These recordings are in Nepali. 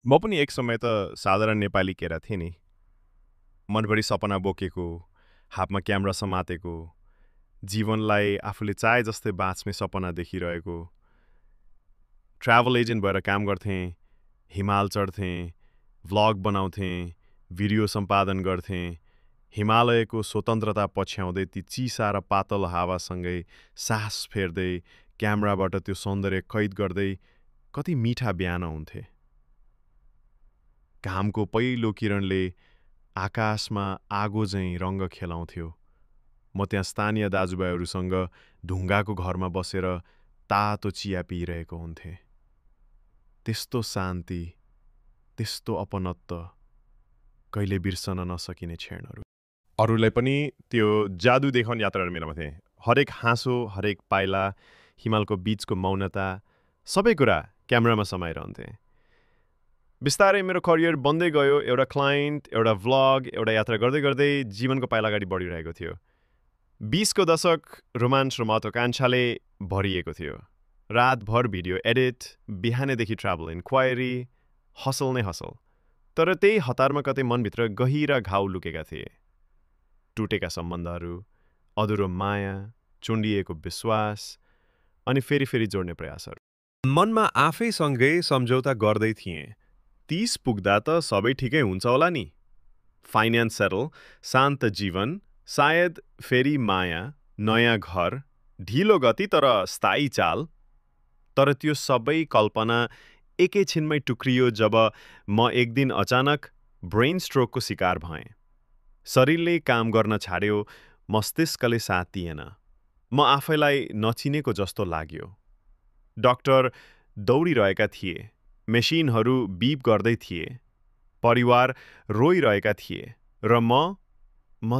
म पनि एक समय त साधारण नेपाली केरा थिएँ नि। मनभरि सपना बोकेको, हातमा क्यामेरा समातेको, जीवनलाई आफूले चाहे जस्तै बाँच्ने सपना देखिरहेको। ट्राभल एजेन्ट भएर काम गर्थेँ, हिमाल चढ्थेँ, भ्लग बनाउँथेँ, भिडियो सम्पादन गर्थेँ। हिमालयको स्वतन्त्रता पछ्याउँदै ती चिसा र पातल हावासँगै सास फेर्दै, क्यामेराबाट त्यो सौन्दर्य कैद गर्दै कति मिठा बिहान हुन्थे। घामको पहिलो किरणले आकाशमा आगो झैँ रङ्ग खेलाउँथ्यो। म त्यहाँ स्थानीय दाजुभाइहरूसँग ढुङ्गाको घरमा बसेर तातो चिया पिइरहेको हुन्थेँ। त्यस्तो शान्ति, त्यस्तो अपनत्व, कहिले बिर्सन नसकिने क्षणहरू। अरूलाई पनि त्यो जादु देखाउने यात्राहरू मेरोमा थिए। हरेक हाँसो, हरेक पाइला, हिमालको बीचको मौनता, सबै कुरा क्यामेरामा समाइरहन्थे। बिस्तारै मेरो करियर बन्दै गयो। एउटा क्लाइन्ट, एउटा भ्लग, एउटा यात्रा गर्दै गर्दै जीवनको पाइला अगाडि बढिरहेको थियो। 20को दशक रोमान्च र महत्वाकांक्षाले भरिएको थियो। रातभर भिडियो एडिट, बिहानैदेखि ट्राभल इन्क्वायरी, हसल नै हसल। तर त्यही हतारमा कतै मनभित्र गहिरा घाउ लुकेका थिए। टुटेका सम्बन्धहरू, अधुरो माया, चुन्डिएको विश्वास, अनि फेरि फेरि जोड्ने प्रयासहरू। मनमा आफैसँगै सम्झौता गर्दै थिएँ। 30 पुग्दा त सबै ठिकै हुन्छ होला नि। फाइनेन्स सेटल, शान्त जीवन, सायद फेरि माया, नयाँ घर, ढिलो गति तर स्थायी चाल। तर त्यो सबै कल्पना एकैछिनमै टुक्रियो जब म एक दिन अचानक ब्रेन स्ट्रोकको शिकार भएँ। शरीरले काम गर्न छाड्यो, मस्तिष्कले साथ दिएन। म आफैलाई नचिनेको जस्तो लाग्यो। डाक्टर दौडिरहेका थिए, मेसिनहरू बिप गर्दै थिए, परिवार रोइरहेका थिए, र म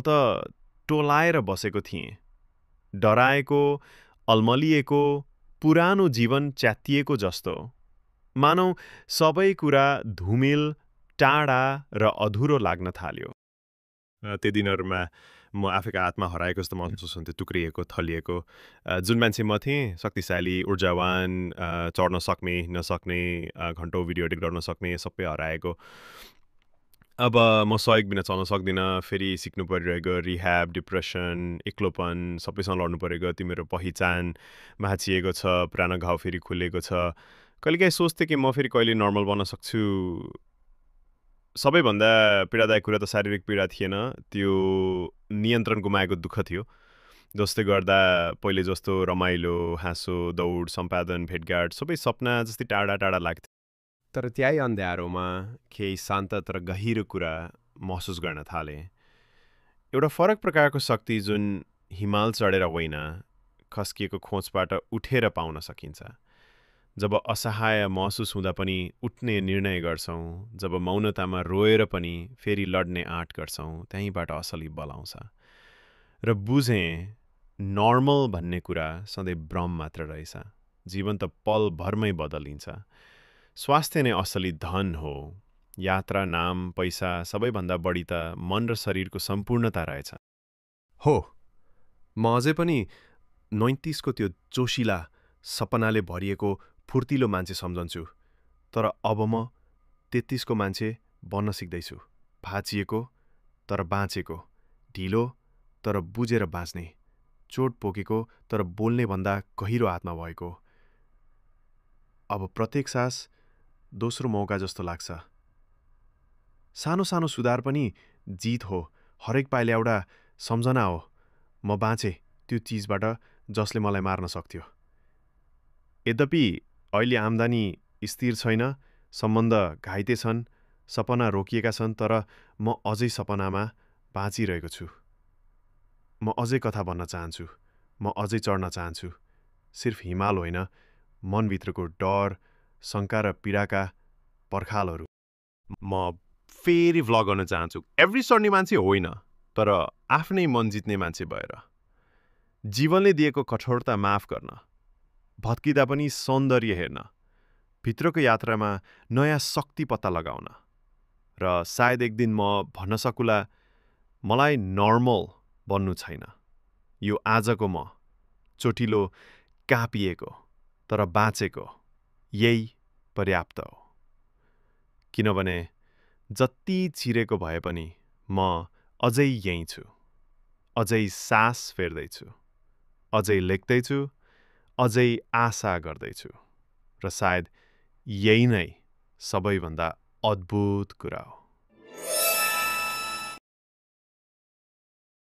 त टोलाएर बसेको थिएँ। डराएको, अल्मलिएको, पुरानो जीवन च्यातिएको जस्तो। मानौ सबै कुरा धुमिल, टाढा र अधुरो लाग्न थाल्यो। त्यो दिनहरूमा म आफैको आत्मा हराएको जस्तो महसुस हुन्थ्यो, टुक्रिएको, थलिएको। जुन मान्छे म थिएँ, शक्तिशाली, ऊर्जावान, चढ्न सक्ने, नसक्ने, घन्टौँ भिडियो एडिट गर्न सक्ने, सबै हराएको। अब म सहयोग बिना चल्न सक्दिनँ। फेरि सिक्नु परिरहेको रिह्याब, डिप्रेसन, एक्लोपन, सबैसँग लड्नु परेको। त्यो मेरो पहिचान भाँचिएको छ, पुरानो घाउ फेरि खुलेको छ। कहिलेकाहीँ सोच्थेँ कि म फेरि कहिले नर्मल बन्न सक्छु। सबैभन्दा पीडादायक कुरा त शारीरिक पीडा थिएन, त्यो नियन्त्रण गुमाएको दुःख थियो। जसले गर्दा पहिले जस्तो रमाइलो, हाँसो, दौड, सम्पादन, भेटघाट सबै सपना जस्तै टाढा टाढा लाग्थ्यो। तर त्यही अन्ध्यारोमा केही शान्त तर गहिरो कुरा महसुस गर्न थालेँ। एउटा फरक प्रकारको शक्ति जुन हिमाल चढेर होइन, खस्किएको खोजबाट उठेर पाउन सकिन्छ। जब असहाय महसुस हुँदा पनि उठ्ने निर्णय गर्छौँ, जब मौनतामा रोएर पनि फेरि लड्ने आँट गर्छौँ, त्यहीँबाट असली बल आउँछ। र बुझेँ, नर्मल भन्ने कुरा सधैँ भ्रम मात्र रहेछ। जीवन त पलभरमै बदलिन्छ। स्वास्थ्य नै असली धन हो। यात्रा, नाम, पैसा, सबैभन्दा बढी त मन र शरीरको सम्पूर्णता रहेछ। हो, म अझै पनि 29को त्यो जोसिला, सपनाले भरिएको फुर्तिलो मान्छे सम्झन्छु। तर अब म 33को मान्छे बन्न सिक्दैछु। भाँचिएको तर बाँचेको, ढिलो तर बुझेर बाँच्ने, चोट पोकेको तर बोल्ने भन्दा गहिरो आत्मा भएको। अब प्रत्येक सास दोस्रो मौका जस्तो लाग्छ। सानो सानो सुधार पनि जित हो। हरेक पाइला एउटा सम्झना हो, म बाँचे त्यो चिजबाट जसले मलाई मार्न सक्थ्यो। यद्यपि अहिले आम्दानी स्थिर छैन, सम्बन्ध घाइते छन्, सपना रोकिएका छन्, तर म अझै सपनामा बाँचिरहेको छु। म अझै कथा भन्न चाहन्छु, म अझै चढ्न चाहन्छु। सिर्फ हिमाल होइन, मनभित्रको डर, शङ्का र पीडाका पर्खालहरू। म फेरि भ्लग गर्न चाहन्छु। एभ्री चढ्ने मान्छे होइन, तर आफ्नै मन जित्ने मान्छे भएर। जीवनले दिएको कठोरता माफ गर्न, भत्किँदा पनि सौन्दर्य हेर्न, भित्रको यात्रामा नयाँ शक्ति पत्ता लगाउन। र सायद एक दिन म भन्न सकुला, मलाई नर्मल बन्नु छैन। यो आजको म, चोटिलो, काँपिएको, तर बाँचेको, यही पर्याप्त हो। किनभने जति चिरेको भए पनि म अझै यहीँ छु, अझै सास फेर्दैछु, अझै लेख्दैछु, अझै आशा गर्दैछु र सायद यही नै सबैभन्दा अद्भुत कुरा हो।